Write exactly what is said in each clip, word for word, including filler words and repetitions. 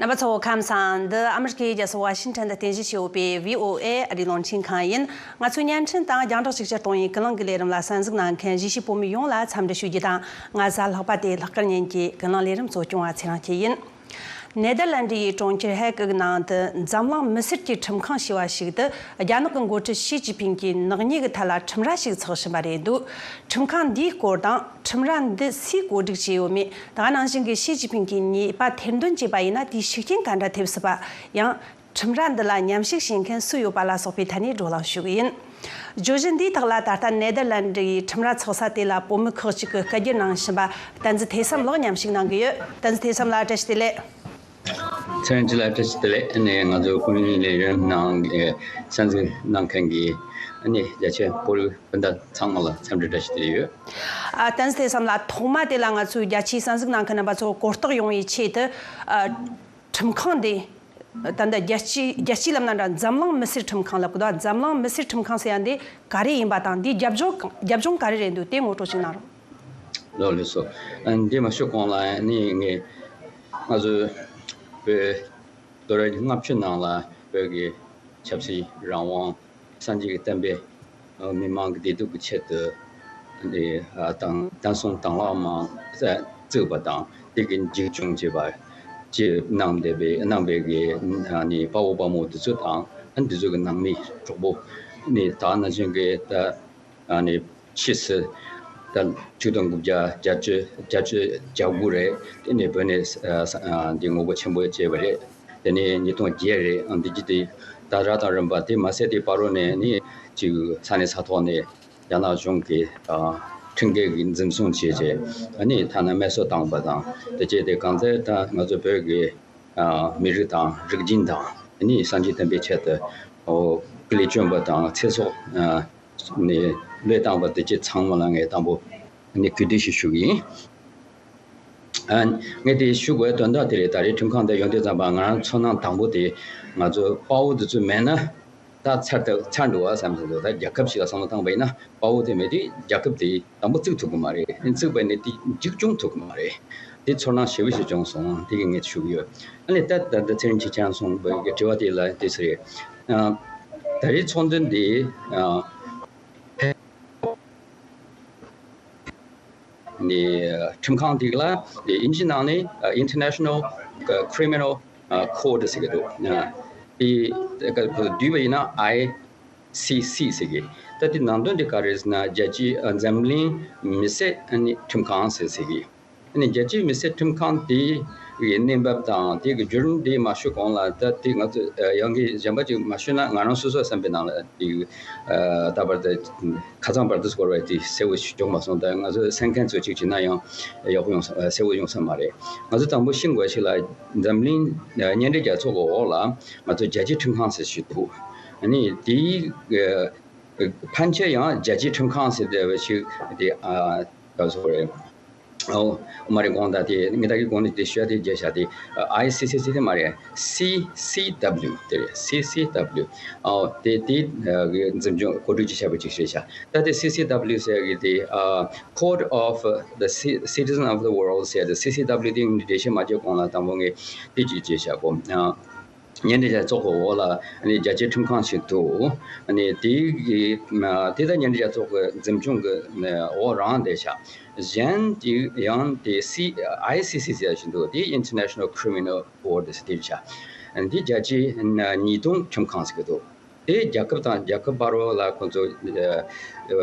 རྣམ་པ་ཚོ་ཁམས་བཟང་། འདི་ཨ་མི་རི་ཀའི་རྒྱལ་ས་ཝ་ཤིང་ཊོན་དུ་རྟེན་གཞི་བྱས་ཡོད་པའི་བྷི་ཨོ་ཨེ་ཨ་རིའི་རླུང་འཕྲིན་ཁང་ཡིན། ང་ཚོའི་བརྙན་འཕྲིན་དང་རྒྱང་བསྒྲགས་ཤུགས་ཆེར་གཏོང་བའི་ཀུན་གླེང་གི་ལས་རིམ་ལ་གསན་གཟིགས་གནང་མཁན་གཞིས་བྱེས་བོད་མི་ཡོངས་ལ་འཚམས་འདྲི་ཞུ་རྒྱུ་དང་། ང་གཟའ་ལྷག་པ་དེ་ལྷག་དཀར་ཉིན་གྱི་ཀུན་གླེང་ལས་རིམ་གཙོ་སྐྱོང་བ་ཚེ་རིང་སྐྱིད་ཡིན། ནེ་དར་ལན་ཌི་ཡི་གྲོང་ཁྱེར་ཧེ་གི་ནང་དུ་འཛམ་གླིང་མི་སེར་གྱི་ཁྲིམས་ཁང་ཞེས་པ་ཞིག་ཏུ། རྒྱ་ནག་གི་འགོ་ཁྲིད་ཞི་ཅིན་ཕིང་གིས་ནག་ཉེས་ཀྱི་ཐད་ལ་ཁྲིམས་ར་ཞིག་ཚགས་བཞིན་པ་རེད་འདུག་ཁྲིམས་ཁང་འདིའི་སྐོར་དང་། ཁྲིམས་ར་འདི་སུས་བཀོད་སྒྲིག་བྱས་ཡོད་མེད། ད་ག་ནང་བཞིན་གྱི་ཞི་ཅིན་ཕིང་གིས་ཉེས་པ་ཐེར་འདོན་བྱས་པ་ཡིན་ན། དེའི་ཤུགས་རྐྱེན་ག་འདྲ་ཐེབས་སྲིད་པ། ཡང་ཁྲིམས་ར་འདི་ལ་མཉམ་ཞུགས་བྱེད་མཁན་སུ་ཡོད་པ་ལ་སོགས་པའི་ཐད་ནས་བགྲོ་གླེང་ཞུ་གི་ཡིན། བརྗོད་གཞི་འདིའི་ཐོག་ལ་ད་ལྟ་ནེ་དར་ལན་ཌི་ཡི་ཁྲིམས་ར་ཚགས་ས་དེ་ལ་བོད་མི་ཁག་ཅིག་གིས་སྐད་སྒྱུར་གནང་བཞིན་པ་བསྟན་འཛིན་ཐེ་བསམ་ལགས་མཉམ་ཞུགས་གནང་གི་ཡོད། བསྟན་འཛིན་ཐེ་བསམ་ལགས། བཀྲ་ཤིས་བདེ་ལེགས། ཚེ་རིང་སྐྱིད་ལགས། བཀྲ་ཤིས་བདེ་ལེགས། ཨ་ནི་ང་ཚོ་ཀུན་གླེང་ལས་རིམ་ནང་གི་གསན་གཟིགས་གནང་མཁན་གྱི་ཨ་ནི་རྒྱ་ཆེ་བོད་རིགས་སྤུན་ཟླ་ཚང་མ་ལ་འཚམས་འདྲི་བཀྲ་ཤིས་བདེ་ལེགས་ཡོད། ཨ། བསྟན་འཛིན་ཐེ་བསམ་ལགས། ཐོག་མ་དེ་ལ་ང་ཚོའི་རྒྱ་ཆེའི་གསན་གཟིགས་གནང་མཁན་རྣམ་པ་ཚོ་གོ་རྟོགས་ཡོང་བའི་ཆེད་དུ། ཨ། ཁྲིམས་ཁང་འདི། ད་ལྟ་རྒྱལ་སྤྱི་རྒྱལ་སྤྱིའི་ལམ་ན་འདྲ་འཛམ་གླིང་མི་སེར་ཁྲིམས་ཁང་ལབ་གི་འདུག་འཛམ་གླིང་མི་སེར་ཁྲིམས་ཁང་ཟེར་ཡ་འདི་ག་རེ་ཡིན་པ་དང་། འདིའི་རྒྱབ་ལྗོངས་རྒྱབ་ལྗོངས་ག་རེ་རེད་འདུག་དེ་ངོ་སྤྲོད་ཅིག་གནང་རོགས། ལགས་ལགས་སོ། ཨ། འདི་མ་ཞུ་གོང་ལ་ནི་ངས་ང་ཚོའི་བོད་ལོ་རབས་ལྔ་བཅུ་ནང་ལ་བོད་ཀྱི་ཆབ་སྲིད་རང་དབང་། སངས་རྒྱས་ཀྱི་བསྟན་པའི་མི་མང་གི་བདེ་སྡུག་གི་ཆེད་དུ་དེ་དང་། དེང་སང་དང་བླངས་མང་བཙུགས་པ་དང་། དེ་གི་མཇུག་སྐྱོང་བྱེད་པ་བཅས་གནང་བསྡད་པའི་གནང་བའི་གི་ཨ་ནི་དཔའ་བོ་དཔའ་མོ་འདི་ཚོ་དང་། ཨ། འདི་ཚོ་གི་ནང་མི་གྲོགས་པོ་ནི་ད་ནང་བཞིན་གྱི་ད་ཨ་ནི་ཕྱིས་སུ་ད་ཆིག་སྟོང་དགུ་བརྒྱ་བརྒྱད་ཅུ་བརྒྱད་ཅུ་གྱ་དགུ་རེད། དེ་ནས་བོད་ནས་ཨ་ས་ཨ་འདི་ངོ་རྒོལ་ཆེན་པོ་བྱས་པ་རེད། དེ་ནས་ཉིས་སྟོང་བརྒྱད་རེད། ཨ། འདི་གི་དེ་ད་ར་དང་རིམ་པ་དེ་མ་ཟད། དེ་བར་རོ་ནས་ནི་ཅིག་ས་གནས་ས་ཐོག་ནས་རྒྱ་ནག་གཞུང་གིས་ཨ་ཁྲིམས་འགལ་གྱི་འཛིན་བཟུང་བྱས་རྗེས། ཨ་ནི་ཐ་ན་མེ་སོར་བཏང་བ་དང་། དེ་བྱས་ཏེ་གང་ལྟར་ད་ང་ཚོ་བོད་ཀྱི་ཨ་མི་རིགས་དང་རིགས་རྒྱུན་དང་། ཨ་ནི་སངས་རྒྱས་བསྟན་པའི་ཆེད་དུ་ཨོ་ཀུ་ལེ་བསྐྱོན་པ་དང་། ཚེ་སྲོག་ཨ་ནི་བློས་བཏང་བ་དེ་བཅས་ཚང་མ་ལ་ངས་དང་པོ་ཨ་ནི་གུས་འདུད་ཞིག་ཞུ་གི་ཡིན། ཨ། ངས་དེ་ཞུ་དགོས་དོན་དག་དེ་རེད། ད་རེས་ཁྲིམས་ཁང་དེ་ཡོང་དུས་ཙམ་པ་ང་རང་ཚོར་སྣང་དང་པོ་དེ། ང་ཚོ་དཔའ་བོ་འདི་ཚོ་མེད་ན་ད་ཚར་ད་ཚར་འགྲོ་བ་བསམ་བསམ་འདུག་ད་རྒྱལ་ཁབ་ཞིག་ལ་བསམ་བློ་བཏང་བ་ཡིན་ན། དཔའ་བོ་དེ་མེད་དུས་རྒྱལ་ཁབ་དེ་དང་པོ་བཙུགས་ཐུབ་ཀྱི་མ་རེད། བཙུགས་པ་ཡིན་ན་དེ་མཇུག་སྐྱོང་ཐུབ་ཀྱི་མ་རེད། དེ་ཚོར་སྣང་ཞེ་པོ་ཞིག་བྱུང་སོང་། དེ་གི་ངས་ཞུ་གི་ཡོད། ཨ་ནི་ད་ད་ད་ཚེ་རིང་སྐྱིད་ཆང་སོང་བའི་དྲི་བ་དེ་ལ་དེ་ཚོ་རེད། ཨ། ད་རེས་ཚོགས་འདུ་འདི། ཨ། ནི་ཁྲིམས་ཁང་དེ་ལ་དབྱིན་ཇི་ནང་ནས་International Criminal Court ཟེར་གྱི་འདུག་དེ་བསྡུས་པ་ཡིན་ན་ཨའི་སི་སི་ཟེར་གྱི། ད་དེ་ནང་དོན་དེ་ག་རེ་ཟེར་ན། རྒྱལ་སྤྱིའི་འཛམ་གླིང་མི་སེར་ཁྲིམས་ཁང་ཟེར་ཟེར་གྱི། རྒྱལ་སྤྱིའི་མི་སེར་ཁྲིམས་ཁང་དེ་གི་གནས་བབ་དང་དེ་གི་བརྒྱུད་རིམ་དེ་མ་ཞུ་གོང་ལ། ད་དེ་ང་ཚོ་ཡང་གི་གཞན་པ་ཅིག་མ་ཞུས་ན་ང་རང་སོ་སོའི་བསམ་པའི་ནང་ལ་དེ་ད་བར་དུ། ཁ་སང་བར་དུ་སྐོར་བ་དེ་གསལ་བོ་ཞིག་བྱུང་མ་སོང་། ད་ང་ཚོ་གསན་མཁན་ཚོ་གཅིག་བྱས་ན་ཡང་ཡག་པོ་ཡོང་ས། གསལ་བོ་ཡོང་ས་མ་རེད། ང་ཚོ་དང་པོ་ཤེས་དགོས་ཤིག་ལ། འཛམ་གླིང་གཉེན་སྒྲིག་རྒྱལ་ཚོགས་ཀྱི་འོག་ལ་ང་ཚོ་རྒྱལ་སྤྱིའི་ཁྲིམས་ཁང་ཟེར་ཞིག་འདུག་ཨ་ནི་དེའི་ཕན་ཆད་ཡང་རྒྱལ་སྤྱིའི་ཁྲིམས་ཁང་ཟེར་བསྡད་པ་ཞིག་དེ། ཨ། ག་ཚོད་རེད། ཨོ། མ་རེད། དགོངས་དག་དེ་ངས་ད་གི་གོང་ནས་དེ་ཞུ་ཡ་དེ་བརྗེད་བཞག་དེ། ཨའི་སི་སི་སི་དེ་མ་རེད། སི་སི་དབ་ལིའུ་དེ་རེད། སི་སི་དབ་ལིའུ། ཨོ། དེ་དེ་གི་འཛིན་སྐྱོང་གོ་སྒྲིག་ཅིག་བྱས་པ་ཅིག་རེད་ཤག་ད་དེ་སི་སི་དབ་ལིའུ་ཟེར་གི་དེ། ཨ། Court of the Ci- Citizen of the World ཟེར་དེ། སི་སི་དབ་ལིའུ་དེ་འགྲེལ་བཤད་མ་བྱས་གོང་ལ་དང་པོ་ངས་དེ་ཅིག་བརྗེད་བཞག་གོ། ཨ། གཉེན་སྒྲིག་རྒྱལ་ཚོགས་ཀྱི་འོག་ལ་ཨ་ནི་རྒྱལ་སྤྱིའི་ཁྲིམས་ཁང་ཞིག་འདུག་ཨ་ནི་དེ་གི་དེ་ད་གཉེན་སྒྲིག་རྒྱལ་ཚོགས་ཀྱི་འཛིན་སྐྱོང་གི་འོག་རང་བསྡད་ཤག་གཞན་དེ་ཡང་དེ་སི་ཨའི་སི་སི་ཟེར་ཞིག་འདུག་དེ་International Criminal Court ཟེར་དེ་རེད་ཤག་འདི་རྒྱལ་སྤྱིའི་ཉེས་རྡུང་ཁྲིམས་ཁང་ཟེར་གི་འདུག་དེ་རྒྱལ་ཁབ་དང་རྒྱལ་ཁབ་བར་ལ་ཁོང་ཚོ་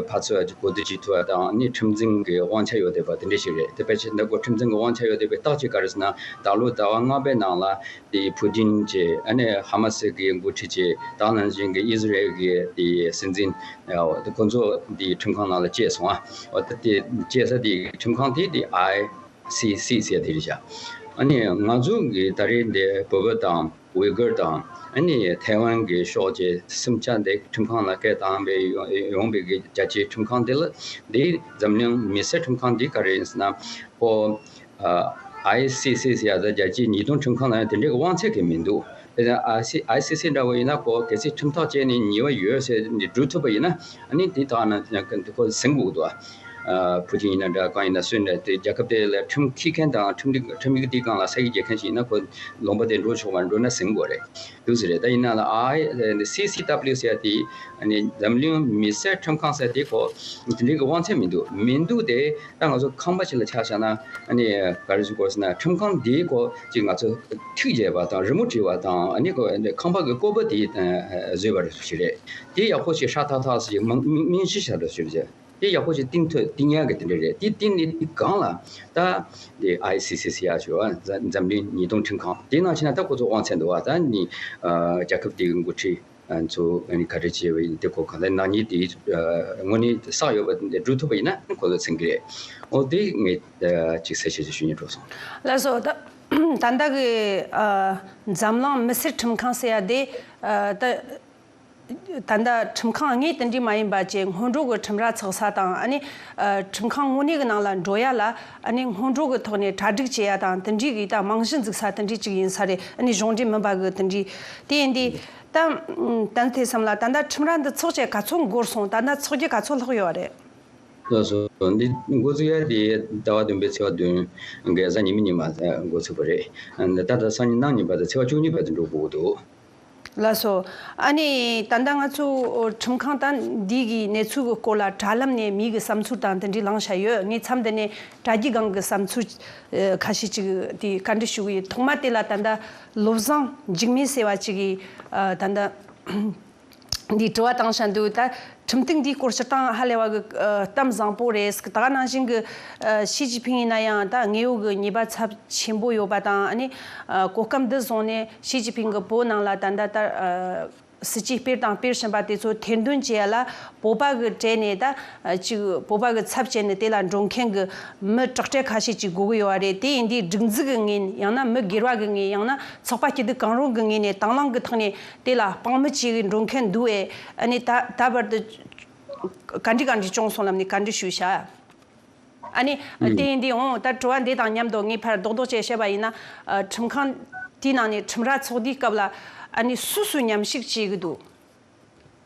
ཕར་ཚུར་གོ་བསྡུར་བྱེད་ཐུབ་པ་དང་། ཨ་ནི་ཁྲིམས་འཛིན་གྱི་དབང་ཆ་ཡོད་བསྡད་པ་དེ་འདྲ་ཞིག་རེད། དེ་ཕལ་ཆེར་འདི་ཁོ་ཁྲིམས་འཛིན་གྱི་དབང་ཆ་ཡོད་བསྡད་པའི་རྟགས་ཅིག་ག་རེ་ཟེར་ན། ད་ལོ་ཟླ་བ་ལྔ་པའི་ནང་ལ་དེ་ཕུ་ཏིན་གྱིས། ཨ་ནི་ཧ་མ་སི་གི་འགོ་ཁྲིད་ཀྱིས། ད་ནང་བཞིན་གྱི་ཨི་ཟི་རལ་གྱི་དེ་སྲིད་འཛིན། ཨ། དེ་ཁོ་ཚོ་དེ་ཁྲིམས་ཁང་ནང་ལ་བསྐྱལ་སོང་། ཨ། འོ། ད་དེ་བསྐྱལ་ས་དེ་ཁྲིམས་ཁང་དེ་དེ་ཨའི་སི་སི་ཟེར་དེ་རེད་ཤག་ཨ་ནི་ང་ཚོ་གི་ད་རེས་འདི་བོད་པ་དང་ཝི་གུར་དང་། ཨ་ནི་ཐའེ་ཝན་གྱི་ཕྱོགས་ཀྱི་སུམ་ཆ་འདི་ཁྲིམས་ཁང་ལ་སྐད་བཏང་བའི་ཡོང་ཡོང་བའི་གི་རྒྱལ་སྤྱིའི་ཁྲིམས་ཁང་དེ་ལ། འདི་འཛམ་གླིང་མི་སེར་ཁྲིམས་ཁང་འདི་ག་རེ་ཡིན་ཟེར་ན། ཁོ་ཨ་ཨའི་སི་སི་ཟེར་ཡ་ད་རྒྱལ་སྤྱིའི་ཉེས་རྡུང་ཁྲིམས་ཁང་ལ་ཡང་དེ་འདྲའི་གི་དབང་ཚད་གི་མི་འདུག་དེ་ཡང་ཨའི་སི་ཨའི་སི་སི་འདྲ་བོ་ཡིན་ན་ཁོ་གལ་སྲིད་ཁྲིམས་ཐག་བཅད་ནས་ཉེས་པ་ཡོད་ཟེར་ནས་སྒྲུབ་ཐུབ་པ་ཡིན་ན། ཨ་ནི་དེ་དག་ན་ཁོ་ཟིན་དགོས་འདུག་ཨ་ཕུ་ཏིན་ཡིན་ན་འདྲ། གང་ཡིན་ན་སུ་ཡིན་ན། དེ་རྒྱལ་ཁབ་དེ་ལ་ཁྲིམས་འཁྱེར་མཁན་དང་ཁྲིམས་སྒྲིག་ཁྲིམས་ཡིག་དེའི་སྒང་ལ་ས་ཡིག་རྒྱག་མཁན་ཞིག་ཡིན་ན། ཁོ་ལུང་པ་དེ་འགྲོ་ཆོག་པ་འགྲོ་ན་ཟིན་དགོས་རེད། འདུག་ཟེར་རེད། ད་ཡིན་ན་ལ་ཨ་ཨེ་སི་སི་ཌབ་ལིའུ་ཟེར་ཡ་དེ། ཨ་ནི་འཛམ་གླིང་མི་སེར་ཁྲིམས་ཁང་ཟེར་དེ་ཁོ་དེ་འདྲའི་གི་དབང་ཚད་མི་འདུག་མི་འདུག་དེ་ད་ང་ཚོ་ཁང་པ་ཞིག་ལ་ཆ་བཞག་ན། ཨ་ནི་ག་རེ་ཟེར་དགོས་ཟེར་ན། ཁྲིམས་ཁང་དེ་ཁོ་ཅིག་ང་ཚོ་ཐིག་བྱས་པ་དང་རི་མོ་བྲིས་པ་དང་། ཨ་ནི་ཁོ་ཁང་པ་གི་སྐོར་པ་དེ་བཟོས་པ་རེད་ཞིག་རེད། དེ་ཡག་པོ་ཞིག་ཧྲ་ཐག་ཐག་ཞིག་མིང་མིང་གཞི་བཞག་འདྲ་ཞིག་རེད། དེ་ཡག་པོ་ཞིག་བཏིང་ཐུབ་བཏིང་ཡག་གི་དེ་འདྲ་རེད། དེ་བཏིང་ནས་དེ་སྒང་ལ་ད་དེ་ཨའི་སི་སི་ཟེར་ཡག་ཞུ་བ། འཛམ་གླིང་ཉེས་དོན་ཁྲིམས་ཁང་དེ་ནང་ཕྱིན་ན་ད་ཁོ་ཚོ་དབང་ཚད་འདུག་བ། ད་ནི་ཨ་རྒྱལ་ཁབ་དེ་གི་འགོ་ཁྲིད་ཨ་ཚོ་ཨ་ནི་ག་རེ་བྱས་པ་ཡིན། དེ་ཁོ་གང་ལྟར་ནག་ཉེས་དེ་ཨ་དངོས་གནས་བསགས་ཡོད་པ་དེ་འདྲ་སྒྲུབ་ཐུབ་པ་ཡིན་ན་ཁོ་ཚོ་ཚིམ་གི་རེད། འོ་དེ་ངས་ཨ་ཅིག་གསལ་བཤད་ཅིག་ཞུ་སྙིང་བྲོ་སོང་། ལགས་སོ། ད་ད་ལྟ་གི་ཨ་འཛམ་གླིང་མི་སེར་ཁྲིམས་ཁང་ཟེར་ཡ་དེ་ཨ་ད། ད་ལྟ་ཁྲིམས་ཁང་དངོས་དེ་འདྲ་མ་ཡིན་པ་བཅས་སྔོན་འགྲོ་གི་ཁྲིམས་ར་ཚོགས་ས་དང་། ཨ་ནི་ཨ་ཁྲིམས་ཁང་དངོས་གནས་ཀྱི་ནང་ལ་འགྲོ་ཡ་ལ། ཨ་ནི་སྔོན་འགྲོ་གི་ཐོག་ནས་གྲ་སྒྲིག་བྱེད་ཡ་དང་། དེ་འདྲའི་གི་ད་རྨང་གཞི་འཛུགས་ས་དེ་འདྲའི་ཅིག་ཡིན་ས་རེད། ཨ་ནི་གཞུང་འབྲེལ་མིན་པ་གི་དེ་འདྲའི། དེ་ཡིན་དུས་ད་ད་ཐེ་བསམ་ལ། ད་ལྟ་ཁྲིམས་ར་འདི་ཚོགས་བྱས་ག་ཚོད་འགོར་སོང་། ད་ལྟ་ཚོགས་རྒྱུ་ག་ཚོད་ལྷག་ཡོད་རེད། ལགས་སོ། འདི་འགོ་བཙུགས་ཡ་དེ་ཟླ་བ་བདུན་པའི་ཚེས་པ་བདུན་གི་གཟའ་ཉི་མ་ཉི་མ་འགོ་ཚུགས་པ་རེད། ད་ལྟ་སང་ཉིན་གནངས་ཉིན་བར་དུ་ཚེས་པ་བཅུ་གཉིས་བར་དུ་འགྲོ་དགོས་ཀྱི་འདུག་ལགས་སོ། ཨ་ནི་ད་ལྟ་ང་ཚོ་ཁྲིམས་ཁང་ད་འདི་གི་གནས་ཚུལ་གྱི་སྐོར་ལ་དྲ་ལམ་ནས་མི་གི་བསམ་ཚུལ་དང་དེ་འདྲའི་བླངས་བཞག་ཡོད། ངས་མཚམས་འདི་ནས་དྲ་རྒྱའི་སྒང་གི་བསམ་ཚུལ་ཨ་ཁ་ཤས་ཅིག་དེ་བཀའ་འདྲི་ཞུ་གི་ཡིན། ཐོག་མ་དེ་ལ་ད་ལྟ་བློ་བཟང་འཇིགས་མེད་ཟེར་བ་ཅིག་གིས་ཨ་ད་ལྟ་འདི་དྲི་བ་བཏང་བཞག་འདུག་ད་ཁྲིམས་གཏུག་འདིའི་སྐོར་སྤྱིར་བཏང་ཧ་ལས་པ་གི་ཨ་གཏམ་བཟང་པོ་རེད། ད་ག་ནང་བཞིན་གི་ཨ་ཞི་ཅིན་ཕིང་ཡིན་ན་ཡང་ད་དངོས་ཡོད་གི་ཉེས་པ་ཚབས་ཆེན་པོ་ཡོད་པ་དང་། ཨ་ནི་ཨ་གོ་སྐབས་འདི་བཟུང་ནས་ཞི་ཅིན་ཕིང་གི་བོད་ནང་ལ་ད་ལྟ་ད་ཨ་སྲིད་ཇུས་སྤེལ་དང་སྤེལ་བཞིན་པ་དེ་ཚོ་ཐེར་འདོན་བྱེད་ཡ་ལ་བོད་པ་གི་གྲས་ནས་ད་ཅིག་བོད་པ་གི་ཚབ་བྱས་ནས་དེ་ལ་འགྲོ་མཁན་གི་མི་དྲག་གྲས་ཁ་ཤས་ཅིག་དགོས་ཀྱི་ཡོད་རེད། དེ་ཡིན་དུས་སྒྲིག་འཛུགས་ཀྱི་ངོས་ནས། ཡང་ན་མི་སྒེར་བ་གི་ངོས། ཡང་ན་ཚོགས་པ་སྐྱིད་སྡུག་གང་རུང་གི་ངོས་ནས་དང་བླངས་ཀྱི་ཐོག་ནས་དེ་ལ་དཔང་མི་བྱེད་ཀྱི་འགྲོ་མཁན་འདུག་བས། ཨ་ནི་ད་ད་བར་དུ་ག་འདྲ་ག་འདྲ་བྱུང་སོང་ལབ་ནས་བཀའ་འདྲི་ཞུས་ཤག་ཨ་ནི་ཨ་དེ་ཡིན་དུས་འོང་ད་དྲི་བ་འདི་དང་མཉམ་དུ་ངས་ཕར་རྡོག་རྡོག་བྱས་བཤད་པ་ཡིན་ན། ཨ་ཁྲིམས་ཁང་དེའི་ནང་ནས་ཁྲིམས་ར་ཚོགས་དུས་སྐབས་ལ་ཨ་ནི་སུ་སུ་མཉམ་ཞུགས་བྱེད་ཀྱི་འདུག་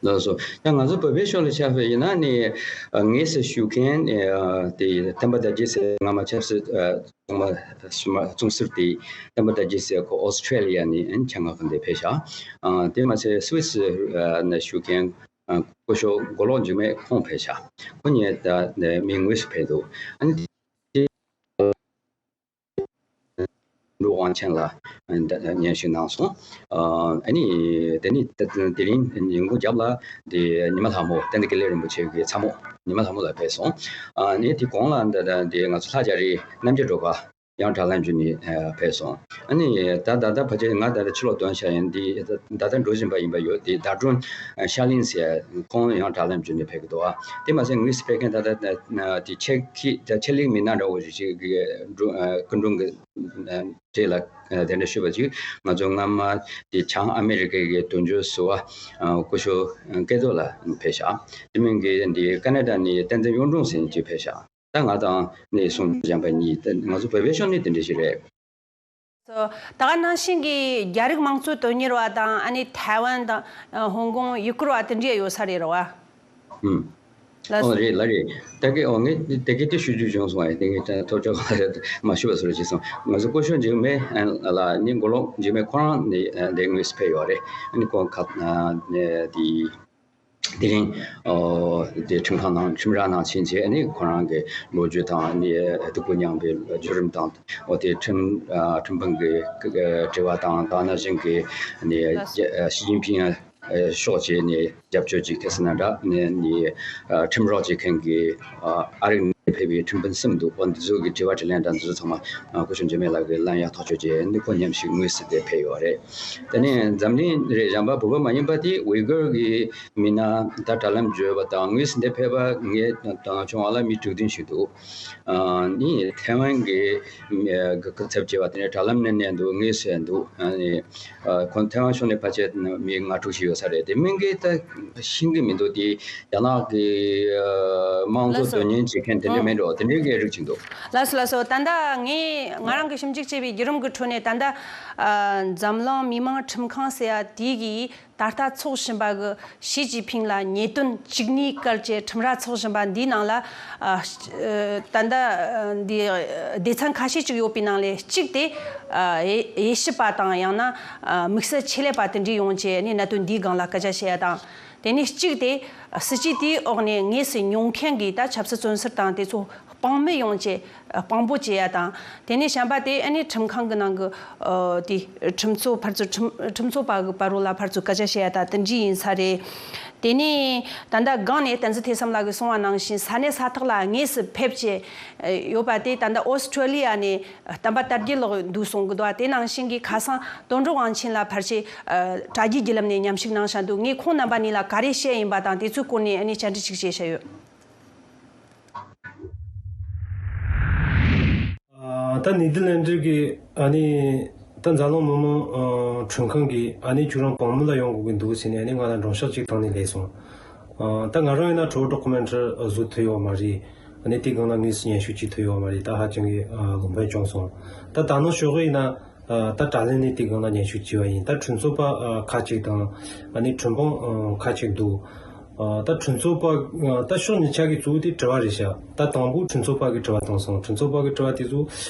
ལགས་སོ། ད་ང་ཚོ་བོད་པའི་ཕྱོགས་ལ་ཆ་བཞག་ཡིན་ན་ནི། ཨ་ངེས་སུ་ཞུ་མཁན་ཨ་དེ་བསྟན་པ་དར་རྒྱས་ཟེར། སྔ་མ་ཆབ་སྲིད་ཨ་ཚོགས་མ་ཚོགས་ཟུར་དེ་བསྟན་པ་དར་རྒྱས་ཟེར། ཁོ་ཨོ་སི་ཁྲེ་ལི་ཡ་ནས་ཨ་ནི་ཆེད་མངགས་ཁང་དེ་ཕེབས་ཤག་ཨ་དེ་མ་ཟད་སུད་སི་ཨ་ནས་ཞུ་མཁན་ཨ་སྐུ་ཞབས་མགོ་ལོག་འཇིགས་མེད་ཁོང་ཕེབས་ཤག་ཁོ་གཉིས་ད་ནས་མི་དངོས་སུ་ཕེབས་འདུག་ཨ་ནི་དེ་འབྲུག་དབང་ཆེན་ལགས་ཨ་ནི་ད་སྙན་ཞུ་གནང་སོང་། ཨ་ཨ་ནི་དེ་ནི་དེ་དེ་རིང་ཉིན་གུང་རྒྱབ་ལ་དེ་ཉི་མ་ལྷ་མོ་བསྟན་འཛིན་དགེ་ལེགས་རིན་པོ་ཆེ་གི་ཚ་མོ་ཉི་མ་ལྷ་མོ་ལགས་ཕེབས་སོང་། ཨ་ནི་དེ་གོང་ལ་ད་ད་དེ་ང་ཚོ་ལྷ་རྒྱ་རི་རྣམ་རྒྱལ་སྒྲོལ་དཀར་ཡང་དྲ་ལམ་བརྒྱུད་ནས་ཨ་ཕེབས་སོང་། ཨ་ནི་ད་ད་ལྟ་ཕལ་ཆེར་ང་ད་ལྟ་ཕྱི་ལོགས་ཐོན་བཞག་ཡིན། འདི་ད་ལྟ་འགྲོ་བཞིན་པ་ཡིན་པ་ཡོད། དེ་ཟླ་སྒྲོན་ཤར་གླིང་ཟེར་ཁོང་ཡང་དྲ་ལམ་བརྒྱུད་ནས་ཕེབས་ཀྱི་འདུག་ཨ་དེ་མ་ཟད་དངོས་སུ་ཕེབས་མཁན་ད་ལྟ་དེ་ཆེད་ཀྱི་ད་ཆེད་ལས་མི་སྣ་འདྲ་བོ་ཞིག་གི་སྐུ་མགྲོན་གྱི་གྲས་ལ་དེ་འདྲ་ཞུས་པ་ཅིག་ང་ཚོ་སྔ་མ་དེ་བྱང་ཨ་མེ་རི་ཀའི་གི་དོན་གཅོད་ཟུར་པ་སྐུ་ཞབས་སྐལ་རྡོར་ལགས་ཕེབས་ཤག་དེ་མིན་གྱི་འདི་ཀ་ན་ཌ་ནས་བསྟན་འཛིན་གཡུང་དྲུང་ཟེར་མཁན་ཅིག་ཕེབས་ཤག་ད་ང་དང་ནས་གསུང་བྱམས་པ་གཉིས། ད་ང་ཚོ་བོད་པའི་ཕྱོགས་ནས་དེ་འདྲ་ཞིག་རེད། སོ། ད་ག་ནང་བཞིན་གྱི་རྒྱ་རིགས་དམངས་གཙོ་དོན་གཉེར་བ་དང་། ཨ་ནི་ཐའེ་ཝན་དང་ཨ་ཧོང་ཀོང་ཡུ་གུར་བ་དེ་འདྲ་ཡོད་ས་རེད་རོ་བ། ཨུམ། ལགས་ཨོ་སོ། རེད་ལ་རེད། ད་གི་ཨོ་ངས་དེ་གི་དེ་ཞུ་རྒྱུ་བྱུང་སོང་། ཨ་དེ་ངས་ཐོབ་ཆོག་མ་ཞུ་བ་སོར་བྱས་སོང་། ང་ཚོ་སྐུ་ཞབས་འཇིགས་མེད་ལགས་ནི་མགོ་ལོག་འཇིགས་མེད་ཁོ་རང་ནི་དེ་དངོས་སུ་ཕེབས་ཡོད་རེད། ཨ་ནི་ཁོང་ཁ་དེ། དེ་རིང་ཨོ་དེ་ཁྲིམས་ཁང་ནང་ཁྲིམས་ར་ནང་ཕྱིན་བྱས་ནི་ཁོ་རང་གི་ལོ་རྒྱུས་དང་ནི་སྡུག་པོ་མྱངས་པའི་བརྒྱུད་རིམ་དང་། ཨོ་དེ་ཁྲིམས་ཨ་ཁྲིམས་དཔོན་གྱི་དྲི་བ་དང་། ད་ནང་བཞིན་གྱི་ནི་ཞི་ཅིན་ཕིང་ཕྱོགས་ཀྱི་ནི་རྒྱབ་སྐྱོར་ཅིག་ཁེལ་སོང་ན་འདྲ། ནི་ནི་ཁྲིམས་རོགས་བྱེད་མཁན་གྱི་ཨ་རིག་ནས་ཕེབས་པའི་ཁྲིམས་དཔོན་གསུམ་འདུག་ཨོ་འདི་ཚོ་གི་དྲི་བ་དྲིས་ལན་དང་འདི་ཚོ་ཚང་མ་སྐུ་ཞབས་འཇིགས་མེད་ལགས་ཀྱིས་ལན་ཡང་ཐག་གཅོད་བྱས་ནི་ཁོ་མཉམ་ཞིག་དངོས་སུ་དེ་ཕེབས་ཡོད་རེད། དེ་ནས་འཛམ་གླིང་རེད། གཞན་པ་བོད་པ་མ་ཡིན་པ་དེ་ཝི་གར་གྱི་མི་སྣ་ད་དྲ་ལམ་བརྒྱུད་པ་དང་དངོས་སུ་འདིར་ཕེབས་པ་ངས་དང་བྱུང་བ་ལ་མི་དྲུག་བདུན་ཞིག་འདུག་ཨ་ནི་ཐའེ་ཝན་གྱི་མི་གི་སྐུ་ཚབ་བྱས་པ་དེ་ནས་དྲ་ལམ་ནས་ནས་འདུག་དངོས་སུ་འདུག་ཨ་ནི་ཨ་ཁོང་ཐའེ་ཝན་ཕྱོགས་ནས་ཕལ་ཆེར་མི་ལྔ་དྲུག་ཞིག་ཡོད་ས་རེད། དེ་མིན་གྱི་ད་ཤེས་ཀྱི་མི་འདུག་དེ་རྒྱ་ནག་གི་ཨ་དམངས་གཙོ་ལགས་སོ། དོན་གཉེར་བྱེད་མཁན་དེ་འདྲ། མེད་འགྲོ་དེ་འདྲའི་གི་རིགས་ཅིག་འདུག། ལགས་སོ་ལགས་སོ། ད་ལྟ་ངས་ང་རང་གི་ཞིབ་འཇུག་བྱས་པའི་བརྒྱུད་རིམ་གྱི་ཁྲོད་ནས་ད་ལྟ་ཨ་འཛམ་གླིང་མི་དམངས་ཁྲིམས་ཁང་ཟེར་ཡ་དེ་གིས་ད་ལྟ་ཚོགས་བཞིན་པ་གི་ཞི་ཅིན་ཕིང་ལ་ཉེས་དོན་བཅུ་གཉིས་བཀལ་བྱས་ཁྲིམས་ར་ཚོགས་བཞིན་པ་འདིའི་ནང་ལ་ཨ་ད་ལྟ་འདི་སྡེ་ཚན་ཁ་ཤས་ཅིག་ཡོད་པའི་ནང་ལས་གཅིག་དེ་ཨ་དབྱེ་དབྱེ་ཞིབ་པ་དང་ཡང་ན་ཨ་དམིགས་བསལ་ཆེད་ལས་པ་དེ་འདྲས་ཡོང་བྱས་ནས་གནད་དོན་འདིའི་སྒང་ལ་སྐད་ཆ་བཤད་ཡ་དང་། དེ་ནས་གཅིག་དེ་སྲིད་ཇུས་དེའི་འོག་ནས་དངོས་སུ་མྱོང་མཁན་གྱི་ད་ཆབ་སྲིད་བཙོན་ཟུར་དང་དེ་ཚོ་དཔང་མི་ཡོང་བྱས་དཔང་པོ་བྱེད་ཡ་དང་། དེ་ནས་གཞན་པ་དེ་ཨ་ནི་ཁྲིམས་ཁང་གི་ནང་གི་ཨ་དེ་ཁྲིམས་རྩོད་ཕར་ཚུར་ཁྲིམས་ཁྲིམས་རྩོད་པ་གི་བར་རོ་ལ་ཕར་ཚུར་སྐད་ཆ་བཤད་ཡ་དང་དེ་འདྲ་ཡིན་ས་རེད། དེ་ནས་ད་ལྟ་སྒང་ནས་བསྟན་འཛིན་ཐོས་བསམ་ལགས་ཀྱིས་གསུངས་པ་ནང་བཞིན་ས་གནས་ས་ཐག་ལ་དངོས་སུ་ཕེབས་བྱས་ཡོད་པ་དེ་ད་ལྟ་ཨོ་སི་ཁྲུ་ལི་ཡ་ནས་བསྟན་པ་དར་རྒྱས་ལགས་འདུག་གསུང་གི་འདུག་པ། དེ་ནང་བཞིན་གྱི་ཁ་སང་དོན་གྲུབ་དབང་ཆེན་ལགས་ཕལ་ཆེར་ཨ་དྲ་རྒྱའི་བརྒྱུད་ལམ་ནས་མཉམ་ཞུགས་གནང་བཞག་འདུག། ངས་ཁོང་རྣམ་པ་གཉིས་ལ་ག་རེ་བཤད་ཡིན་པ་དང་དེ་ཚོའི་སྐོར་ནས་ཨ་ནི་བཅར་འདྲི་ཅིག་བྱས་བཞག་ཡོད། ཨ་ད་ནེ་དར་ལན་ཌི་གི་ཨ་ནི་ད་འཛམ་གླིང་མི་དམངས་ཨ་ཁྲིམས་ཁང་གིས་ཨ་ནི་ཁྱོད་རང་དཔང་མི་ལ་ཡོང་དགོས་ཀྱི་འདུག་ཟེར་ནས་ཨ་ནི་ང་ལ་མགྲོན་ཤོག་ཅིག་བཏང་ནས་སླེབས་སོང་། ཨ་ད་ང་རང་ཡིན་ན་ཁྲོ་ཌོ་ཀུ་མེན་ཊི་བཟོ་ཐུབ་ཡོད་མ་རེད། ཨ་ནི་དེའི་སྒང་ལ་དངོས་སུ་སྙན་ཞུ་བྱེད་ཐུབ་ཡོད་མ་རེད། ད་ཧ་ཅང་གི་ཨ་ལུང་པ་བྱུང་སོང་། ད་ད་ནང་ཞོགས་ཡིན་ན་ཨ་ད་དྲ་ལམ་ནས་དེའི་སྒང་ལ་སྙན་ཞུ་བྱས་པ་ཡིན། ད་ཁྲིམས་རྩོད་པ་ཨ་ཁག་ཅིག་དང་ཨ་ནི་ཁྲིམས་དཔོན་ཨ་ཁག་ཅིག་འདུག། ཨ་ད་ཁྲིམས་རྩོད་པ་ཨ་ད་ཕྱོགས་གཉིས་ཆ་གི་གཙོ་བོ་དེ་དྲི་བ་རེད་ཤག། ད་དང་པོ་ཁྲིམས་རྩོད་པ་གི་དྲི་བ་བཏང་སོང་། ཁྲིམས་རྩོད་པ་གི་དྲི་བ་དེ་ཚོ་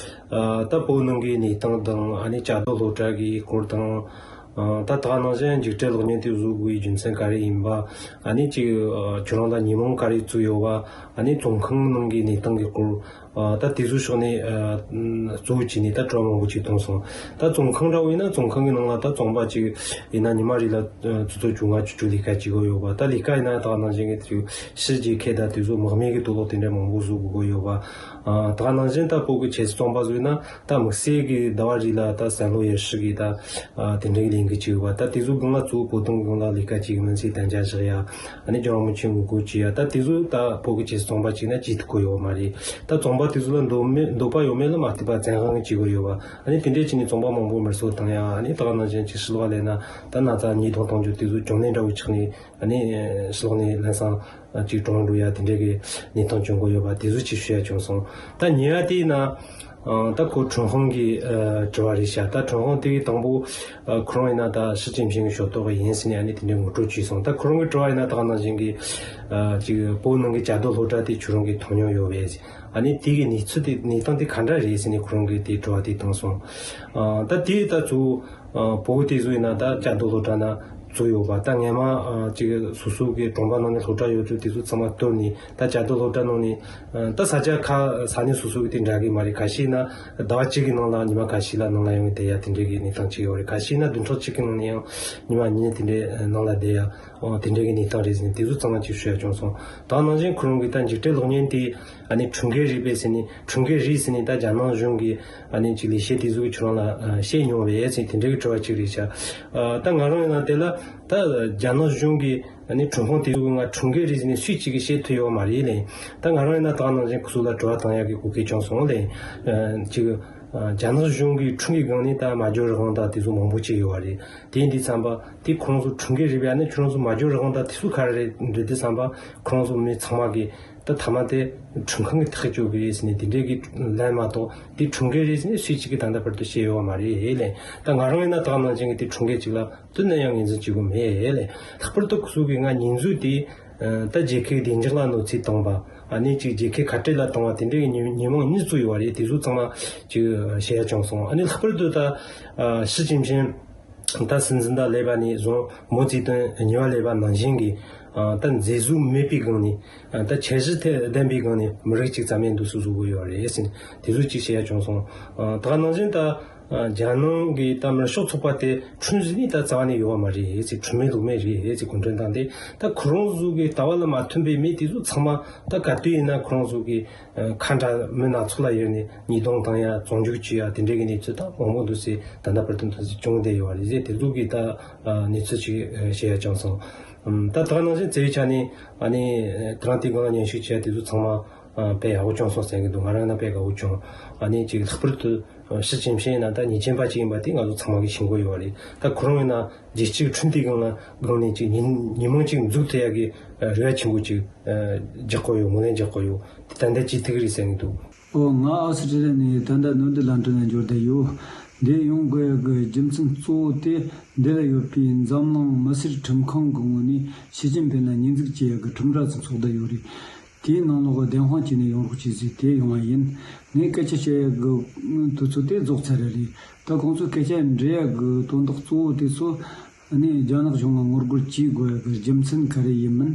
ཨ་ད་བོད་ནང་གི་གནས་སྟངས་དང་ཨ་ནི་བཅའ་སྡོད་སློབ་གྲྭ་གི་སྐོར་དང་། ཨ་ད་ད་ག་ནང་བཞིན་འཇིགས་བྲལ་གློག་བརྙན་དེ་བཟོ་དགོས་པའི་རྒྱུ་མཚན་ག་རེ་ཡིན་པ། ཨ་ནི་ཅིག་ཨ་ཁྱོད་རང་ལ་ཉེས་མིང་ག་རེ་བཙུགས་ཡོད་པ། ཨ་ནི་བཙོན་ཁང་ནང་གི་གནས་སྟངས་ཀྱི་སྐོར། ཨ་ད་དེ་ཚོའི་ཕྱོགས་ནས་ཨ་གཙོ་བོ་བྱས་ནས་ད་དྲི་བ་མང་པོ་ཅིག་བཏང་སོང་། ད་བཙོན་ཁང་འདྲ་བོ་ཡིན་ན་བཙོན་ཁང་གི་ནང་ལ་ད་བཙོན་པ་ཅིག་ཡིན་ན་ཉི་མ་རེ་ལ་ཨ་ཆུ་ཚོད་བཅོ་ལྔ་བཅུ་དྲུག་ལས་ཀ་བྱེད་དགོས་ཡོད་པ། ད་ལས་ཀ་ཡིན་ན་ད་ག་ནང་བཞིན་གྱི་དེ་ཕྱི་རྒྱལ་ཁབ་དང་དེ་ཚོ་དམག་མི་གི་དུག་ལོག་དེ་འདྲ་མང་པོ་བཟོ་དགོས་ཡོད་པ། ཨ་ད་ག་ནང་བཞིན་ད་བོད་ཀྱི་ཆབ་སྲིད་བཙོན་པ་ཚོ་ཡིན་ན་ད་དམིགས་བསལ་གྱི་ཟླ་བ་རེ་ལ་ད་སལ་ལོ་ཡར་ཧྲི་གི་ད་ཨ་དེ་འདྲའི་ལས་འགུལ་བྱེད་དགོས་པ། ད་དེ་ཚོ་སྒང་ལ་གཙོ་བོ་བོད་དོན་སྒང་ལ་ལས་ཀ་བྱེད་ཀྱི་མིན་ཟེར་གཏན་འཇགས་བཞག་ཡ། ཨ་ནི་རྒྱལ་བ་རིན་པོ་ཆེ་ངོ་རྒོལ་བྱེད་ཡ། ད་དེ་ཚོ་ད་བོད་ཀྱི་ཆབ་སྲིད་བཙོན་པ་བྱས་ན་བྱེད་ཐུབ་ཀྱི་ཡོད་མ་རེད། ད་བཙོན་པ་དེ་ཚོ་ལ་འདོད་མེད་འདོད་པ་ཡོད་མེད་ལ་མ་ལྟོས་པ་བཙན་དབང་གིས་བྱེད་དགོས་ཡོད་པ། ཨ་ནི་དེ་འདྲས་བྱས་ནས་བཙོན་པ་མང་པོ་མར་གསོ་བཏང་ཡ། ཨ་ནི་ད་ག་ནང་བཞིན་ཅིག་ཕྱི་ལོགས་ལ་ན་ད་ན་ཚ་ཉེས་རྡུང་གཏོང་རྒྱུ་དེ་ཚོ་གྱོང་གུན་འདྲ་བོ་ཆགས་ནས་ཨ་ནི་ཕྱི་ལོགས་ནས་ལམ་སང་ཅིག་གྲོངས་འགྲོ་ཡ་དེ་འདྲས་ཀྱི་གནས་སྟངས་བྱུང་དགོས་ཡོད་པ་དེ་ཚོ་ཅིག་ཞུ་ཡ་བྱུང་སོང་། ད་ཉེ་བ་དེ་ཡིན་ན། ཨ་ད་ཁོ་ཁྲིམས་དཔོན་གྱི་ཨ་དྲི་བ་རེད་ཤག། ད་ཁྲིམས་དཔོན་དེ་གི་དང་པོ་ཨ་ཁོ་རང་ཡིན་ན་ད་ཞི་ཅིན་ཕིང་གི་ཞབས་ཏོག་གི་ཡིན་ཟེར་ནས་ཨ་ནི་དེ་འདྲའི་ངོ་སྤྲོད་བྱས་སོང་། ད་ཁོ་རང་གི་དྲི་བ་ཡིན་ན་ད་ག་ནང་བཞིན་གྱི་ཨ་ཅིག་བོད་ནང་གི་བཅའ་སྡོད་སློབ་གྲྭ་དེ་ཁྱོད་རང་གིས་མཐོང་མྱོང་ཡོད་པས། ཨ་ནི་དེ་གི་གནས་ཚུལ་དེ་གནས་སྟངས་དེ་ག་འདྲ་རེད་ཟེར་ནས་ཁོ་རང་གིས་དེ་དྲི་བ་དེ་བཏང་སོང་། ཨ་ད་དེ་ད་གཙོ་བོ་ཨ་བོད་དེ་ཚོ་ཡིན་ན་ད་བཅའ་སྡོད་སློབ་གྲྭ་ན་བཙུགས་ཡོད་པ། ད་སྔས་མ་ཨ་ཅིག་སོ་སོ་གི་གྲོང་པ་ནང་ནས་སློབ་གྲྭ་ཡོད་དུས་དེ་ཚོ་ཚང་མ་གཏོར་ནས་ད་བཅའ་སྡོད་སློབ་གྲྭ་ནང་ནས་ཨ་ད་ས་ཆ་ཁ་ས་གནས་སོ་སོ་གི་དེ་འདྲ་གི་མ་རེད། ཁ་ཤས་ན་ཟླ་བ་གཅིག་གི་ནང་ལ་ཉི་མ་ཁ་ཤས་ལ་ནང་ལ་ཡོང་བསྡད་ཡ་དེ་འདྲའི་གི་གནས་སྟངས་ཅིག་ཡོད་རེད། ཁ་ཤས་ན་བདུན་ཕྲག་གཅིག་གི་ནང་ནས་ཡང་ཉི་མ་གཉིས་དེ་འདྲའི་ནང་ལ་བསྡད་ཡ་ཨོ་དེ་འདྲའི་གི་གནས་སྟངས་རེད་ཟེར་ནས་དེ་ཚོ་ཚང་མ་ཅིག་ཞུ་ཡ་བྱུང་སོང་། ད་ནང་བཞིན་ཁོ་རང་གི་ད་འཇིགས་བྲལ་གློག་བརྙན་དེ་ཨ་ནི་ཁྲིམས་འགལ་རེད་པས་ཟེར་ནས་ཁྲིམས་འགལ་རེད་ཟེར་ནས་ད་རྒྱ་ནག་གཞུང་གི་ཨ་ནི་ཅིག་ལས་བྱེད་དེ་ཚོ་གི་ཁྱོད་རང་ལ་བཤད་མྱོང་བས་ཟེར་དེ་འདྲའི་གི་དྲི་བ་ཅིག་རེད་ཤག། ཨ་ད་ང་རང་ཡིན་ན་དེ་ལ་ད་རྒྱ་ནག་གཞུང་གི་ཨ་ནི་ཁྲིམས་དཔོན་དེ་ཚོ་གི་ང་ཁྲིམས་འགལ་རེད་ཟེར་ནས་སུས་གཅིག་གིས་བཤད་ཐུབ་ཡོད་མ་རེད་ལེ། ད་ང་རང་ཡིན་ན་ད་ནང་བཞིན་ཁོ་ཚོ་ལ་དྲི་བ་བཏང་ཡག་གི་གོ་སྐབས་བྱུང་སོང་ལེ། ཨ་ཅིག་ཨ་རྒྱ་ནག་གཞུང་གི་ཁྲིམས་ཀྱི་སྒང་ནས་ད་མ་འཇོག་རང་དབང་དང་དེ་ཚོ་མང་པོ་ཅིག་ཡོད་པ་རེད། དེ་ཡིན་དུས་ཙམ་པ་དེ་ཁོ་རང་ཚོ་ཁྲིམས་འགལ་རེད་པས། ཨ་ནི་ཁྱོད་རང་ཚོ་མ་འཇོག་རང་དབང་དང་དེ་ཚོ་ག་རེ་རེད་འདྲི་དུས་ཙམ་པ་ཁོ་རང་ཚོ་མི་ཚང་མ་གིས་ད་མཐའ་མ་དེ་ཁྲིམས་ཁང་གིས་ཐག་གཅོད་དགོས་རེད་ཟེར་ནས་དེ་འདྲའི་གི་ལན་མ་གཏོགས་དེ་ཁྲིམས་འགལ་རེད་ཟེར་ནས་སུས་གཅིག་གིས་ད་ལྟ་བར་དུ་བཤད་ཡོད་པ་མ་རེད་ལེ། ད་ང་རང་ཡིན་ན་ད་ག་ནང་བཞིན་གི་དེ་ཁྲིམས་འགལ་ཅིག་ལ་དུ་ནས་ཡང་ངོས་འཛིན་བྱེད་དགོས་མེད་ལེ། ལྷག་པར་དུ་ཁོ་ཚོ་གིས་ང་ཉེས་འཛུགས་དེ་ད་རྒྱལ་ཁའི་བདེ་འཇགས་ལ་གནོད་འཚེ་བཏང་བ། ཨ་ནི་ཅིག་རྒྱལ་ཁའི་ཁ་བྲལ་ལ་བཏང་བ་དེ་འདྲའི་གི་ཉེས་ཉེས་མིང་གཉིས་བཙུགས་ཡོད་པ་རེད། དེ་ཚོ་ཚང་མ་ཅིག་བཤད་ཡ་བྱུང་སོང་། ཨ་ནི་ལྷག་པར་དུ་ད་ཨ་ཞི་ཅིན་ཕིང་ད་སྲིད་འཛིན་དང་སླེབས་པ་ནས་བཟུང་མའོ་ཙེ་ཏུང་ཉེ་བར་སླེབས་པ་ནང་བཞིན་གྱི་ཨ་ད་མཛེས་བཟོ་མེད་པའི་སྒང་ནས་ཨ་ད་འཆར་གཞི་དེ་ལྡན་པའི་སྒང་ནས་མི་རིགས་གཅིག་རྩ་མེད་འདུག་སེ་བཟོ་དགོས་ཡོད་རེད་ཟེར་ནས་དེ་ཚོ་ཅིག་བཤད་ཡ་བྱུང་སོང་། ཨ་ད་ག་ནང་བཞིན་ད་ཨ་རྒྱ་ནག་གི་ད་མི་ཤོག་ཚོགས་པ་དེ་ཁྲིམས་ཟིན་ནི་ད་རྩ་བ་ནས་ཡོད་པ་མ་རེད་ཟེར། ཁྲིམས་མེད་ལུགས་མེད་རེད་ཟེར། གུང་ཁྲན་ཏང་དེ་ད་ཁོ་རང་ཚོ་གི་ལྟ་བ་ལ་མ་མཐུན་པའི་མི་དེ་ཚོ་ཚང་མ་ད་ག་དུས་ཡིན་ན་ཁོ་རང་ཚོ་གི་ཁ་འདྲ་མི་སྣ་ཚོགས་ལ་ཡོད་ནས་ཉེས་རྡུང་བཏང་ཡ་བཙོན་འཇུག་བྱེད་ཡ་དེ་འདྲའི་གི་གནས་ཚུལ་ད་མང་པོ་འདུག་སེ་ད་ལྟ་བར་དུ་འདུག་སེ་བྱུང་བསྡད་ཡོད་པ་རེད་ཟེར། དེ་ཚོ་གི་ད་གནས་ཚུལ་ཅིག་བཤད་ཡ་བྱུང་སོང་། ད་ད་ག་ནང་བཞིན་བཙན་བྱོལ་ནས་ཨ་ནི་ད་རང་དེ་སྒང་ལ་མཉམ་ཞུགས་བྱེད་ཡ་དེ་ཚོ་ཚང་མ་ ཨ་དཔེ་ཡག་པོ་བྱུང་སོང་ཟེར་གི་འདུག་ང་རང་ན་དཔེ་དགའ་པོ་བྱུང་། ཨ་ནི་ཅིག་ལྷག་པར་དུ་ཨ་ཞི་ཅིན་ཕིང་ཡིན་ན་ད་ཉེས་ཅན་པ་ཅིག་ཡིན་པ་དེ་ང་ཚོ་ཚང་མ་གིས་ཤེས་ཀྱི་ཡོད་རེད། ད་ཁོ་རང་ཡིན་ན་རྒྱལ་སྤྱིའི་ཁྲིམས་དེའི་སྒང་ལ་སྒང་ནས་ཅིག་ཉིན་ཉིན་མོ་ཅིག་འཛུགས་ཐུབ་ཡག་གི་ཨ་རེ་བ་ཆེན་པོ་ཅིག་ཨ་རྒྱག་གི་ཡོད། ངོས་ལེན་རྒྱག་གི་ཡོད། དེ་ད་ལྟ་ཅི་ཐུག་རེད་ཟེར་གི་འདུག་ཨོ། ང་ཨོ་སི་ཀྲི་ལི་ཡ་ནས་ད་ལྟ་ནོར་འདི་ལན་ཀྲོན་ལ་འབྱོར་བསྡད་ཡོད། འདིར་ཡོང་དགོས་ཡག་གི་རྒྱུ་མཚན་གཙོ་བོ་དེ་འདི་ལ་ཡོད་པའི་འཛམ་གླིང་མི་སེར་ཁྲིམས་ཁང་གི་ངོས་ནས་ཞི་ཅིན་ཕིང་ལ་ཉེས་འཛུགས་བྱེད་ཡག་གི་ཁྲིམས་ར་ཅིག་འཚོགས་བསྡད་ཡོད་རེད། དེའི་ནང་ལོགས་བདེན་དཔང་བྱས་ནས་ཡོང་རོགས་བྱེད་ཟེར་དེ་ཡོང་བ་ཡིན། ངས་སྐད་ཆ་བཤད་ཡག་གི་དུས་ཚོད་དེ་རྫོགས་ཚར་རེད། ད་ཁོང་ཚོས་སྐད་ཆ་འདྲི་ཡག་གི་དོན་དག་གཙོ་བོ་དེ་ཚོ་ནི་རྒྱ་ནག་གཞུང་ལ་ངོ་རྒོལ་བྱེད་དགོས་ཡག་གི་རྒྱུ་མཚན་ག་རེ་ཡིན་མིན།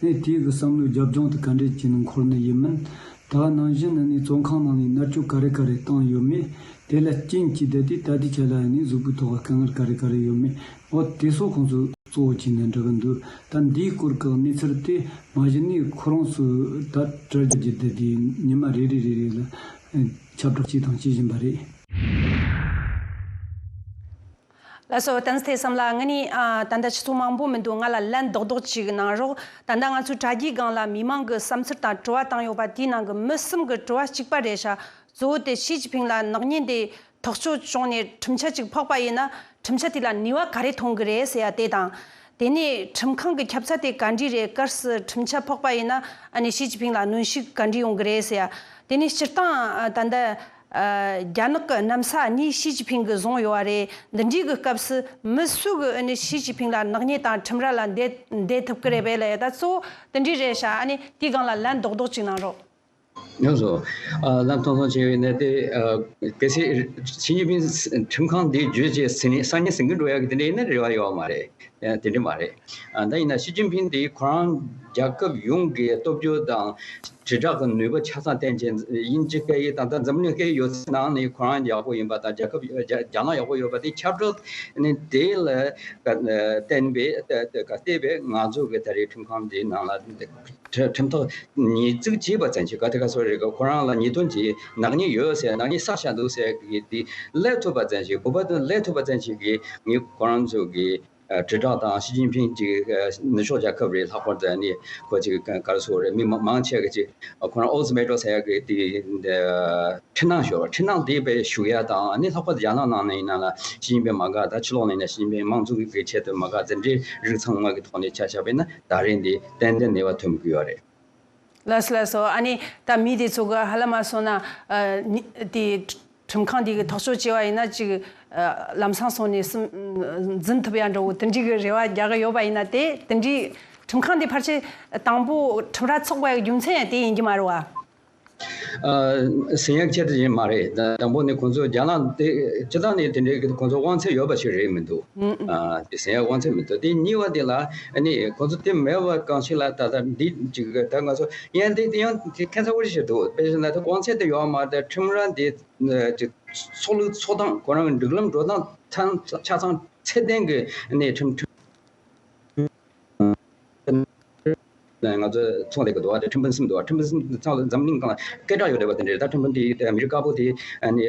ནས་དེའི་གི་བསམ་བློའི་རྒྱབ་ལྗོངས་དེ་ག་འདྲས་ཀྱི་ནང་འཁོར་ནི་ཡིན་མིན། ད་ག་ནང་བཞིན་ནི་བཙོན་ཁང་ནང་ནས་མནར་གཅོད་ག་རེ་ག་རེ་བཏང་ཡོད་མེད། དེ་ལ་རྐྱེན་གྱིས་བསྡད་དེ་ད་ལྟའི་ཆ་ལ་ནི་གཟུགས་པོའི་ཐོག་གི་དཀའ་ངལ་ག་རེ་ག་རེ་ཡོད་མེད། འོ་དེ་ཚོ་ཁོང་ཚོས་གཙོ་བོ་བྱས་ནས་འདྲི་གི་འདུག་ད་འདིའི་སྐོར་གྱི་གནས་ཚུལ་དེ་མ་གཞི་ནས་ཁོ་རང་ཚོས་ད་དྲ་རྒྱ་བརྒྱུད་དེ་དེ་ཉི་མ་རེ་རེ་རེ་རེ་ལ་ཁྱབ་བསྒྲགས་བྱས་དང་བྱེད་བཞིན་པ་རེད། ལགས་སོ། བསྟན་འཛིན་བསམ་ལགས། ང་ནི་ཨ་ད་ལྟ་ཆུ་ཚོད་མང་པོ་མི་འདུག་ང་ལ་ལན་རྡོག་རྡོག་ཅིག་གནང་རོགས། ད་ལྟ་ང་ཚོའི་དྲ་རྒྱའི་སྒང་ལ་མི་མང་གི་བསམ་ཚུལ་དང་དྲི་བ་བཏང་ཡོད་པ་དེའི་ནང་གི་མི་གསུམ་གི་དྲི་བ་གཅིག་པ་རེད་ཤག་གཙོ་བོ་དེ་ཞི་ཅིན་ཕིང་ལ་ནག་ཉེས་དེ་ཐག་གཅོད་བྱུང་ནས་ཁྲིམས་ཆད་ཅིག་ཕོག་པ་ཡིན་ན་ཁྲིམས་ཆད་དེ་ལ་ནུས་པ་ག་རེ་ཐོན་གི་རེད་ཟེར་ཡ་དེ་དང་། དེ་ནས་ཁྲིམས་ཁང་གི་ཁྱབ་ཚད་དེ་ག་འདྲས་རེད། གལ་སྲིད་ཁྲིམས་ཆད་ཕོག་པ་ཡིན་ན་ཨ་ནི་ཞི་ཅིན་ཕིང་ལ་གནོན་ཤུགས་ག་འདྲས་ཡོང་གི་རེད་ཟེར་ཡ། དེ་ནས་སྤྱིར་བཏང་ད་ལྟ། ཨ་རྒྱ་ནག་གི་གནམ་ས་གཉིས་ཞི་ཅིན་ཕིང་གིས་བཟུང་ཡོད་པ་རེད། འདི་འདྲའི་གི་སྐབས་སུ་མི་སུ་གིས་ཨ་ནི་ཞི་ཅིན་ཕིང་ལ་ནག་ཉེས་དང་ཁྲིམས་ར་ལ་འདེད་འདེད་ཐུབ་ཀྱི་རེད་པས་ལབ་ཡ། ད་གཙོ་བོ་དེ་འདྲའི་རེད་ཤག་ཨ་ནི་དེའི་སྒང་ལ་ལན་རྡོག་རྡོག་ཅིག་གནང་རོགས། ཡོང་སོང་། ཨ་ལན་ཐུང་ཐུང་བྱས་པ་ཡིན་ན་དེ་ཨ་གལ་སྲིད་ཞི་ཅིན་ཕིང་ཁྲིམས་ཁང་འདི་བརྒྱུད་བྱས་ཟིན་སང་ཉིན་ཟིན་གྱི་འགྲོ་ཡ་གི་དེ་འདྲ་ཡིན་ན་རེ་བ་ཡོད་མ་རེད། ཨ་དེ་འདྲ་མ་རེད། ཨ་ད་ཡིན་ན་ཞི་ཅིན་ཕིང་དེ་ཁོ་རང་རྒྱལ་ཁབ་ཡོངས་ཀྱི་སྟོབས་འབྱོར་དང་དྲིལ་བསྒྲགས་ཀྱི་ནུས་པ་ཆ་ཚང་ལྡན་ཅན་དབྱིན་ཇི་སྐད་ཡིག་དང་ད་འཛམ་གླིང་སྐད་ཡིག་ཡོད་ཚད་ནང་ནས་ཁོ་རང་ཡག་པོ་ཡིན་པ་དང་རྒྱལ་ཁབ་རྒྱ་རྒྱ་ནག་ཡག་པོ་ཡོད་པ་དེ་ཁྱབ་བསྒྲགས་ནི་དེ་ལ་བརྟེན་པའི་བལྟས་པའི་ང་ཚོ་གི་ད་རེས་ཁྲིམས་ཁང་འདིའི་ནང་ལ་ཁྲིམས་ཐག་ཉེས་འཛུགས་བྱས་པ་ཙམ་གྱིས་ག་དེ་ག་སོ་རེད་ག་ཁོ་རང་ལ་ཉེས་དོན་གྱི་ནག་ཉེས་ཡོད་ཟེར་ནག་ཉེས་བསགས་བཞག་འདུག་ཟེར་གི་དེ་སླེབས་ཐུབ་པ་ཙམ་གྱིས་འབུ་བ་དེ་སླེབས་ཐུབ་པ་ཙམ་གྱིས་གི་ངས་ཁོ་རང་ཚོ་གི་དྲིལ་བསྒྲགས་དང་ཞི་ཅིན་ཕིང་གི་ནུབ་ཕྱོགས་རྒྱལ་ཁབ་རེད། ལྷག་པར་དུ་ནི་ཁོ་ཅིག་ག་རེ་ཟེར་རེད། མི་མང་མང་ཆེ་གི་ཅིག་ཁོ་རང་ཨོལ་ཛི་མེ་ཊར་ཟེར་ཡ་གི་དེ་འཁྲུལ་སྣང་ཤོར་བ། འཁྲུལ་སྣང་དེ་དཔེ་ཞུགས་ཡ་དང་ནི་ལྷག་པར་དུ་རྒྱ་ནག་ནང་ནས་ཡིན་ན་ལ་ཞི་ཅིན་ཕིང་མ་དགའ། ད་ཕྱི་ལོགས་ནས་ཡིན་ན་ཞི་ཅིན་ཕིང་དམངས་གཙོ་གི་གི་ཆེད་དུ་མ་དགའ་དེ་འདྲའི་རིགས་ཚང་མ་གི་ཐོག་ནས་ཆ་བཞག་པ་ཡིན་ན་ད་རེས་འདི་ཏན་ཏན་ནུས་པ་ཐོན་གི་ཡོད་རེད། ལགས་སོ་ལགས་སོ། ཨ་ནི་ད་མི་དེ་ཚོ་གི་ཧ་ལམ་མ་སོང་ན་ཨ་ནི་དེ་ཁྲིམས་ཁང་དེ་གི་ཐག་གཅོད་བྱས་པ་ཡིན་ན་ཅིག་ཨ་ལམ་སང་སོང་ནས་སུ་འཛིན་ཐུབ་ཡ་འདྲ་བོ་དེ་འདྲའི་གི་རེ་བ་རྒྱག་གི་ཡོད་པ་ཡིན་ན། དེ་དེ་འདྲའི་ཁྲིམས་ཁང་དེ་ཕལ་ཆེར་དང་པོ་ཁྲིམས་ར་ཚོགས་པའི་རྒྱུ་མཚན་ཡང་དེ་ཡིན་གྱི་མ་རེད་བ། ཨ་ཟིན་ཡག་ཆེད་དུ་ཡིན་མ་རེད། དང་པོ་ནི་ཁོང་ཚོ་རྒྱ་ནག་དེ་སྤྱི་བཏང་ནས་དེ་འདྲའི་ཁོང་ཚོ་དབང་ཚད་ཡོད་པ་ཞིག་རེད་མི་འདུག་ཨ་དེ་ཟིན་ཡག་དབང་ཚད་མི་འདུག་དེ་གཉིས་པ་དེ་ལ་ཨ་ནི་ཁོང་ཚོ་དེ་མེད་པ་གང་ཞིག་ལ་ད་ལྟ་འདི་ཅིག་ད་ང་ཚོ་ཡང་དེ་དེ་ཡང་དེ་ཁྱད་མཚར་པོ་ཞིག་འདུག་དཔེ་བཞིན་ལ་དེ་དབང་ཚད་དེ་ཡོད་མ་རེད། ཁྲིམས་ར་འདི་ཅིག་ཚོགས་ལུགས་ཚོགས་སྟངས་ཁོ་རང་གི་སྒྲིག་ལམ་འགྲོ་སྟངས་ཆ་ཚང་ཚད་ལྡན་གྱི་ཨ་ནི་ཁྲིམས་ཁྲིམས། ང་ཚོ་ཚོང་ལས་ཀྱི་འདུག་བ། ཁྲིམས་དཔོན་གསུམ་འདུག་བ། ཁྲིམས་དཔོན་གསུམ་ཚང་ལ་འཛམ་གླིང་སྒང་ལ་སྐད་གྲགས་ཡོད་རེད་བ། དེ་འདྲ་ད་ཁྲིམས་དཔོན་དེ་ཨ་མི་རི་ཀ་པོ་དེ་ཨ་ནི་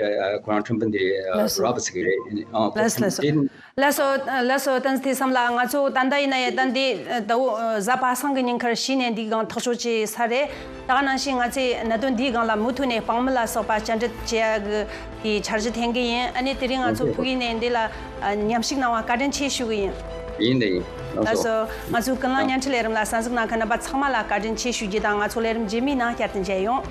ཁོ་རང་ཁྲིམས་དཔོན་དེ་ལགས་སོ། རོ་བྷར་ཊི་ཟེར་གི་རེད། ཨ་ཁོ་ལགས་སོ་ཁྲིམས་ལགས་སོ། དེ་ལགས་སོ་ལགས་སོ། བསྟན་འཛིན་བསམ་ལགས། ང་ཚོ་ད་ལྟ་ཡིན་ན་ཡང་ད་འདི་ཟླ་བོ་གཟའ་པ་སངས་ཀྱི་ཉིན་ཁར་གཞི་ནས་འདིའི་སྒང་ཐག་གཅོད་བྱས་ཚར་རེད། ད་ག་ནང་བཞིན་ང་ཚོས་གནད་དོན་འདིའི་སྒང་ལ་མུ་མཐུད་ནས་དཔང་མི་ལ་སོགས་པ་བཅར་འདྲི་བྱེད་ཡ་གི་དེའི་འཆར་གཞི་འཐེན་གི་ཡིན། ཨ་ནི་དེ་རིང་ང་ཚོ་ཕུགས་ཡུལ་ནས་འདི་ལ་ཨ་མཉམ་ཞུགས་གནང་བ་བཀའ་དྲིན་ཆེ་ཞུ་གི་ཡིན། ཡིན་དེ་ཡིན། ལགས་སོ། ལགས་སོ། ང་ཚོའི་ཀུན་གླེང་བརྙན་འཕྲིན་ལས་རིམ་ལ་གསན་གཟིགས་གནང་མཁན་རྣམ་པ་ཚང་མ་ལ་བཀའ་དྲིན་ཆེ་ཞུ་རྒྱུ་དང་། ང་ཚོ་ལས་རིམ་རྗེས་མའི་ནང་བསྐྱར་དུ་མཇལ་ཡོང་།